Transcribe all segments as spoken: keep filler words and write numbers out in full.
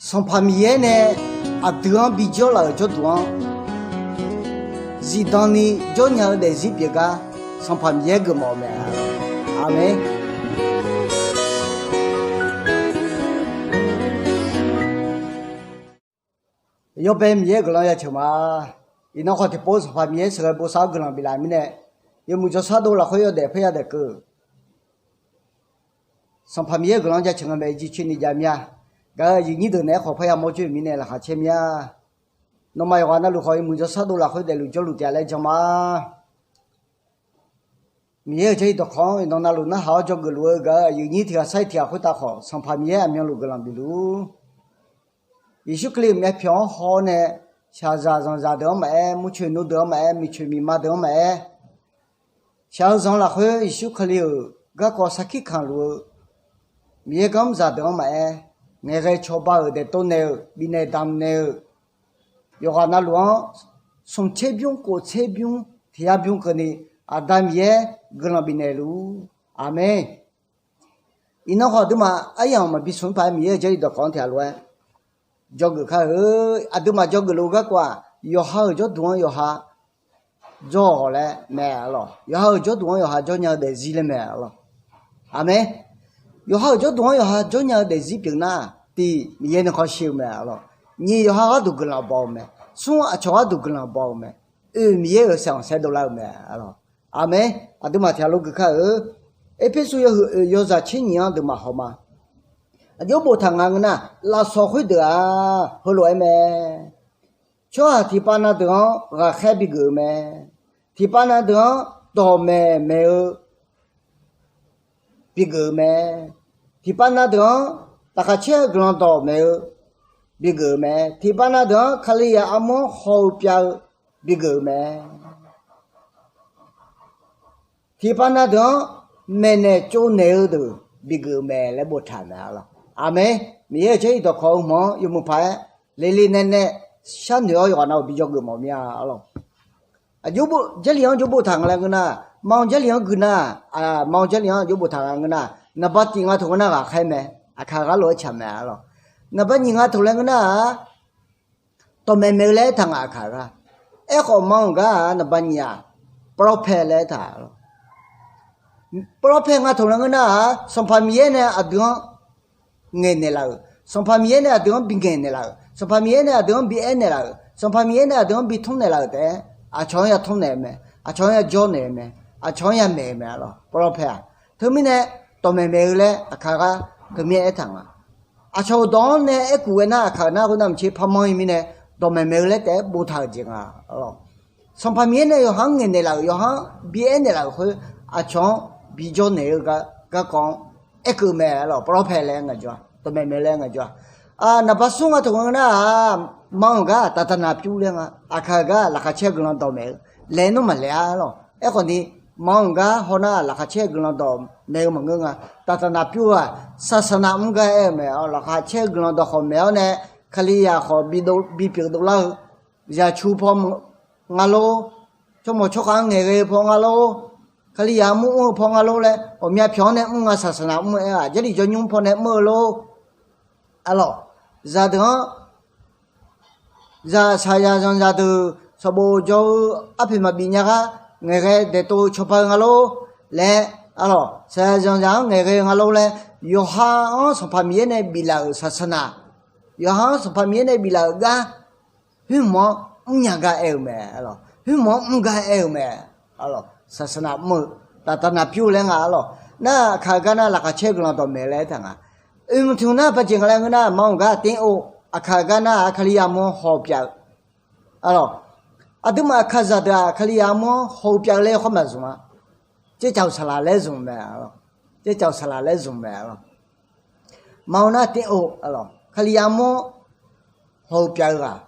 Sanqpaq Miqyaer nae aqdui-anr bijawr laf-euq jawrduq-anr, zifdan ni jawrnya-eu daefzir pyeuf gar, Sanqpaq Miqyaer geufmawf-eu mae. Aqmeq. Yawbae Miqyaer-euq guiqlanq jaceuq ma. Iqnan khawf tiqpov Sanqpaq Miqyaer sheuqghae bosav-awr guiqlanq biflaf-euq mirnae, yawmuiq jawrshar dov lafkhoer yawdaef khoer yadaef keuv. Sanqpaq Miqyaer-euq guiqlanq jaceuq nga mae, jircoer ni jav mir-a. Gaq-euq aqyuif nyir deuq naeq-aer khawf parya mawr coer-euq mirnae laqkhaq caer mir-a. Nawmaf yawqghaq navluf khawf yawmuiq jawrshar dov lafkhoer daefluf jawrluf taef-a laer jan ma. Miqyaer-euq jarlif dawqkawq-anr iqnan navluf narhaq-awr dzawgeuf luf-eu gaq-euq aqyuif nyir tiq ghaq sar-iq tiq ghaq khoertav khawf, Sanqpaq Miqyaer aqmyanluf guiqlanq bif luf-ur. Yeqsur Kali-euq myavpyawq-anr haw-awr nae, shaqzaq zanqzaq deuq-anr maqaer, murcoeq nmr deuq-anr maqaer, miqcoeq miqma deuq-anr maqaer, shaq-eu zanq lafkhoer Yeqsur Kali-euq garkawv sarkir kanq luf-eu Miqyaer gar mr zaq deuq-anr maqaer, ngaeqghae cawba-euq daeftov naeq-euq bifnaeq damq naeq-euq yawqghaq navluf-anr, smq tser bymr kof tser bymr tiq yar bymr keuvni, Aqda Miqyaer guiqlanq bifnaeq luf-ur. Aqmeq. Iqnan khawf aqduimaf aryamq maqbi smq-anr paq-aer Miqyaer-euq jarlif dawqkawq-anr tiq ghaq lof-aer dzawgeuf kar-eu. Aqduimaf dzawgeuf luf-eu garkawv-aq, yawqha-euq jawrduq-anr yawqha jawr-awq laer mae arlawq. Yawqha-euq jawrduq-anr yawqha jawrnya-eu daefzir laer mae arlawq. Aqmeq. Yawqha-euq jawrduq-anr yawqha jawrnya-eu daefzir pyeuf nar, tiq, Miqyaer nuikhanr shir-eu mae arlawq. Nyiq, yawqha gharduq guiqlanq baw-eu mae. Smr, aqcawq gharduq guiqlanq baw-eu mae. Oe, Miqyaer-euq saeq-anr saeqdov lar-eu mae arlawq. Aqmeq. Aqduimaf tiq ghaq lof geuf kar-eu. Erpersu yawhuiq oeq yawzaq tser nyiq-anr aqduimaf haw ma. Aqjox boftaq nga ngeur nar, lafsawq khoerdeuq-aq heulof-aer mae. Tsawrhaq tiqpav na deuq-anr ghaqkhaer bigeuf-eu mae. Tiqpav na deuq-anr dawqmaeq maeq-eu bigeuf-eu mae. Tiqpav na deuq-anr laqkhaq caer-eu guiqlanq dawqmaeq-eu bigeuf-eu mae. Tiqpav na deuq-anr Kalizaq armur-anr haw-eu pyav-eu bigeuf-eu mae. Tiqpav na deuq-anr maeqnaeq tsovnaeq-eu deuq bigeuf-eu mae laer boftaq mae arlawq. Aqmeq. Miqyaer-euq jarlif dawqkawq-eu hmq-anr yawmuiq paq-aer lele nae nae sharnoeq-awr yawqghaq navluf bi dzawgeuf mawf mir-a arlawq. Aqjox, jarlif-anr jox boftaq nga laer ngeur nar, ma-eu jarlif-anr gui nar, ma-eu jarlif-anr jox boftaq nga ngeur nar, naqba tiq nga taq ngeur nar ghaqkhaer mae, aqkaq ghaq lof-aer tsaq mae arlawq. Naqba nyiq nga taq laer ngeur nar-aq, dawqmaeq maeq-eu laer aertaq nga aqkaq ghaq. Aerkhawf ma-euq gar-aq naqba nyiq-aq, prophet laer aertaq arlawq. Prophet nga taq laer ngeur nar-aq, Sanqpaq Miqyaer nae aqdui-anr ngaeqnaeq laf-euq, Sanqpaq Miqyaer nae aqdui-anr bingaeq naeq laf-euq, Sanqpaq Miqyaer nae aqdui-anr bi aernaeq laf-euq, Sanqpaq Miqyaer nae aqdui-anr bi tmr naeq laf-euq taef-aer, aqcawq-anr ya tmr naeq-eu mae, aqcawq-anr ya jawr naeq-eu mae, aqcawq-anr ya maeq-eu mae arlawq. Prophet-aq teumirnae dawqmaeq maeq-eu laer aqkaq ghaq teumirnae aertaq nga. Aqcawq-euq dawq-anr nae aerkuf ghae nar aqkaq nar khoernav maqtser parmanr-ir mirnae, dawqmaeq maeq-eu laer taef-aer boftaq-euq jeq nga arlawq. Sanqpaq Miqyaer nae yawqha-anr ngaeqnaeq laf-euq, yawqha-anr bi aernaeq laf-euq khoer, aqcawq-anr bi jawr naeq-eu garkawv-anr aerkeuv mae arlawq. Prophet laer ngaeqjawr-a, dawqmaeq maeq laer ngaeqjawr-a. Naqba smr nga taq ngeur nar-aq, ma-euq gar-aq taqtaqnaq pyur laer nga. Aqkaq-euq gar-aq laqkhaq caer guiqlanq dawqmaeq-eu laer nar maqlaeq-a arlawq. Aerkhawf ni, ma-euq gar hawnar-aq laqkhaq caer guiqlanq dawqmaeq-eu maqngeur nga. Taqtaqnaq pyur-aq, saqsaqnav mr gar aer-eu mae. Laqkhaq caer guiqlanq dawqkhawq maeq-awr nae, Kalizaq khawf bipyeuf dovlar-eu, zaqcu paw nga lor, tsawrmawq tsawrkhav-anr ngaeqghae-eu paw nga lor, Kalizaq armur mr-eu paw nga lor laer ghawqmya pyawq-anr nae mr nga, saqsaqnav mr-eu aer-aq, jarlif jawrnymr paw nae mr-eu lor. Arlawq, zaqdeuq-anr, zaq shaqzaq zanqzaq deuq sanqbof jawr-eu arpoeq maqbif nya gar ngaeqghae daeqtov-eu cawba-eu nga lor laer, arlawq, shaqzaq zanqzaq-anr ngaeqghae-eu nga lor laer, yawqha-anr Sanqpaq Miqyaer nae biflaf-euq saqsaqnav, yawqha-anr Sanqpaq Miqyaer nae biflaf-euq gar, khoerhmq-anr mrnya gar aer-eu mae. Khoerhmq-anr mr gar aer-eu mae. Saqsaqnav mr-eu, taqtaqnaq pyur laer nga arlawq. Nar aqkaq-eu gar nar laqkhaq caer guiqlanq dawqmaeq laer aertaq nga. Oeqmq tiq hmq nar pajeq nga laer ngeur nar, ma-euq gar-aq tir-or, aqkaq-eu gar nar-aq Kalizaq armur-anr haw pyav-eu arlawq. Aqduimaf aqkaqzaq deuq-aq Kalizaq armur-anr haw-eu pyav-eu laer yawkhaer maqzmq-a. Tsercaq-euq saqlaq laer zmq mae arlawq. Tsercaq-euq saqlaq laer zmq mae arlawq. Ma-eu nar tir-or, Kalizaq armur-anr haw-eu pyav-eu ghaq.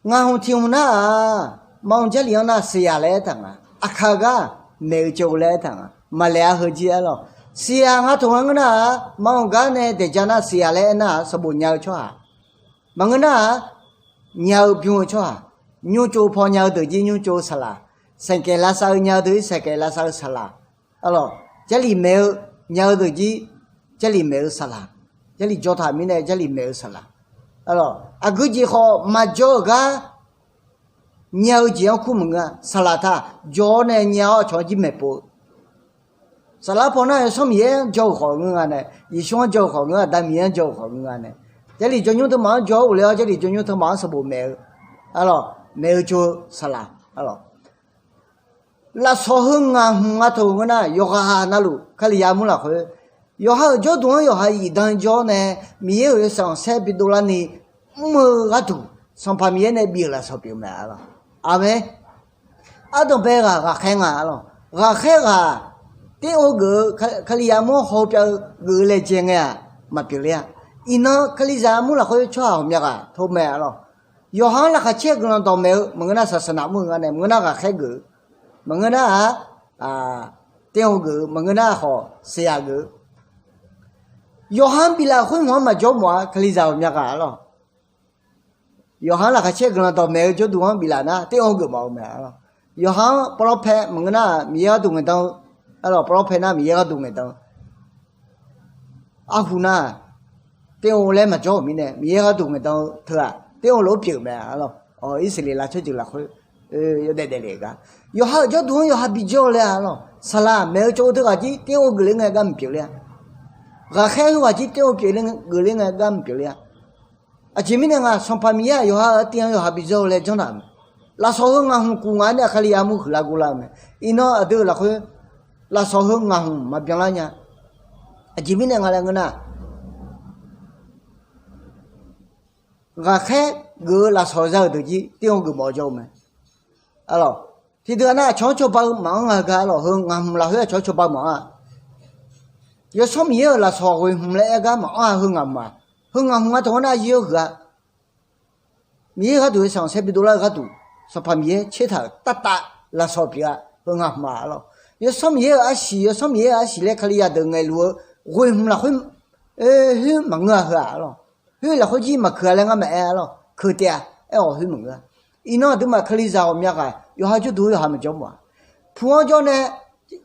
Ngaq hmq tiq hmq nar-aq, ma-eu jarlif-anr nar siqyaq laer aertaq nga. Aqkaq-eu gar maeq-eu jov laer aertaq nga. Maqlaeq-a heujir arlawq. Siqyaq nga taq nga ngeur nar-aq, ma-euq gar nae daeq ja nar siqyaq laer aernar-aq sanqbof nya-eu tsawrhaq maqngeur nar-aq, nya-eu bym-eu tsawrhaq, nymrtsov paw nya-eu deuq jir nymrtsov-eu saqlaq, saeqkaeq lavsav-eu nya-eu deuq jir saeqkaeq lavsav-eu saqlaq, arlawq, jarlif maeq-eu nya-eu deuq jir jarlif maeq-eu saqlaq, Jarlif jawr taq mirnae Jarlif maeq-eu saqlaq. Aqgeu jeq khawf maqjawr-euq gar nya-eu jeq-anr kur maqngeur-a. Saqlaq taq jawr-awr nae nya-awr aqcawq-anr jir maeqpov-eu. Saflar pawnar Yawsanr Miqyaer-anr jawr-euq khawf ngeur nga nae, Yeqsur-anr jawr-euq khawf ngeur, Aqda Miqyaer-anr jawr-euq khawf ngeur nga nae, Jarlif jawrnymr teumaf-anr jawr-awr ghofle-awr Jarlif jawrnymr teumaf-anr sanqbof maeq-eu, arlawq, maeq-eu jawr-eu saqlaq, arlawq. Lafsawq heu ngaq hmq nga taq-euq ngeur nar, yawqghaq navluf Kalizaq armur lafkhoer, yawqha-euq jawrduq-anr yawqha zifdan jawr nae, Miqyaer-euq yawshaef khanqsaer bidov larni mr-eu gharduq, Sanqpaq Miqyaer nae bif-euq lafsawq pyeuf-eu mae, arlawq. Aqmeq. Ardanqbae ghaq ghaqkhaer nga, arlawq. Ghaqkhaer ghaq ter-eu geuf-eu, Kalizaq armur-anr hawpyav-eu geuf-eu laejae ngae-aq maqpyeuf ler-a. Iqnan Kalizaq armur lafkhoer tsawrhaq ghawqmya ghaq tov mae, arlawq. Yawqha-anr laqkhaq caer-eu guiqlanq dawqmaeq-eu maqngeur nar, saqsaqnaq mr-eu nga nae maqngeur nar, ghaqkhaer geuf-eu maqngeur nar-aq, ter-eu geuf-eu maqngeur nar, khawf saqyaq geuf-eu yawqha-anr biflaf-euq khoer hmq-anr maqjawr mawf-a. Kalizaq ghawqmya ghaq, arlawq. Yawqha-anr laqkhaq caer-eu guiqlanq dawqmaeq-eu jawrduq-anr biflaf nar ter-eu geuf mawf-eu mae, arlawq. Yawqha-anr pawrlawr pae maqngeur nar, Miqyaer gharduq ngaeqdan-eu, arlawq, pawrlawr pae nar Miqyaer gharduq ngaeqdan-eu, arhu nar ter-eu laer maqjawr-euq mirnae Miqyaer gharduq ngaeqdan-eu teu-aq ter-eu lof-aer pyeuf-eu mae, arlawq. Irsaqleqlav tsawrjeuq lafkhoer yawdaef daefle-eu gar, yawqha-euq jawrduq-anr yawqha bijawr-eu laer, arlawq. Saqlaq maeq-eu cawv-eu teughaq jir ter-eu geufler ngae gar maqpyeuf ler-a. Ghaqkhaer heughaq jir ter-eu pyeuf geufler ngae gar maqpyeuf ler-a. Aqjeq mirnae nga, Sanqpaq Miqyaer-aq yawqha-euq artiv-anr yawqha bijawr-eu laer janr taq-euq mae. Lafsawq heu ngaq hmq kuf ngaq-anr nae Kalizaq armur huiqlar gurlar-eu mae. Iqnan aqdui-euq lafkhoer lafsawq heu ngaq hmq maqbyan lar nya. Aqjeq mirnae nga laer ngeur nar, ghaqkhaer geuf-eu lafsawq za-euq deuq jir ter-eu geuf mawf-eu jawr-eu mae, arlawq. Tiqdeuq-aq nar, aqcawq-anr cawba-eu maqanr nga-eu gar, arlawq, heu ngaq hmq lafkhoer aqcawq-anr cawba maqanr-a. Yawsanr Miqyaer-euq lafsawq ghoe hmq laer aer gar maqanr-a. Heu ngaq hmq-aq, heu ngaq hmq nga taq-awr nar, aryaer-awr huiq-a. Miqyaer gharduq yawshaef khanqsaer bidov lar-eu gharduq, Sanqpaq Miqyaer tsertaq-euq taftaf lafsawq pyeuf-a. Heu ngaq hmq-aq, arlawq. Yawsanr Miqyaer-euq arsiq, Yawsanr Miqyaer-euq arsiq laer Kalizaq deuq ngaeqluf-eu ghoe hmq lafkhoer, oe, khoer maqngeur-a. Heu-aq, arlawq, khoer lafkhoer jir maqkeuq-a laer ngar maqaer, arlawq. Keuq taef-a. Aer-awq, khoer maqngeur-a. Iqnan aqduimaf Kalizaq ghawqmya ghaq yawqha jawrduq-anr yawqha maqjawr mawf-a. Pu-anr jawr nae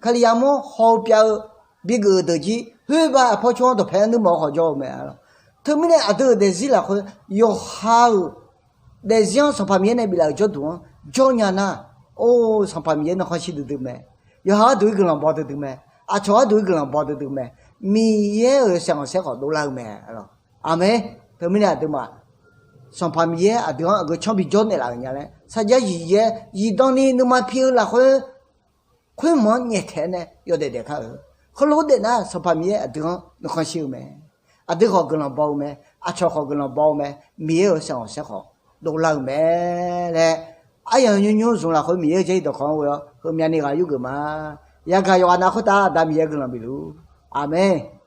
Kalizaq armur-anr hawpyav-eu bigeuf-eu deuq jir, khoer bav aqpawr cawr-anr dawqpae-anr nuirmawf-eu khawf jawr-eu mae, arlawq. Teumirnae aqdui-euq daefzir lafkhoer yawqha-euq daefzir-anr Sanqpaq Miqyaer nae biflaf-euq jawrduq-anr jawr nya nar, or, Sanqpaq Miqyaer nuikhanr shir duidui mae. Yawqha gharduq-ir guiqlanq baw duidui mae. Aqcawq gharduq-ir guiqlanq baw duidui mae. Miqyaer-euq yawshaef khanqsaer khawf dovlar-eu mae, arlawq. Aqmeq. Teumirnae aqduimaf Sanqpaq Miqyaer aqdui-anr aqgeu canr bijawr naeqlaf-euq nya laer sarjax zifyaer zifdan ni nuima pi-eu lafkhoer, khoermawf-anr nyaeftaeq nae yawdaef daef kar-eu. Heulof-aer daef nar, Sanqpaq Miqyaer aqdui-anr nuikhanr shir-eu mae. Aqdui khawf guiqlanq baw-eu mae. Aqcawq khawf guiqlanq baw-eu mae. Miqyaer-euq yawshaef khanqsaer khawf dovlar-eu mae laer, aryamq nymrnymr zmq lafkhoer Miqyaer-euq jarlif dawqkawq-anr ghoe-awr heumyavni ghaq yurgeuf ma. Yagaq yawqghaq nav khoertav Aqda Miqyaer guiqlanq bifluf. Aqmeq.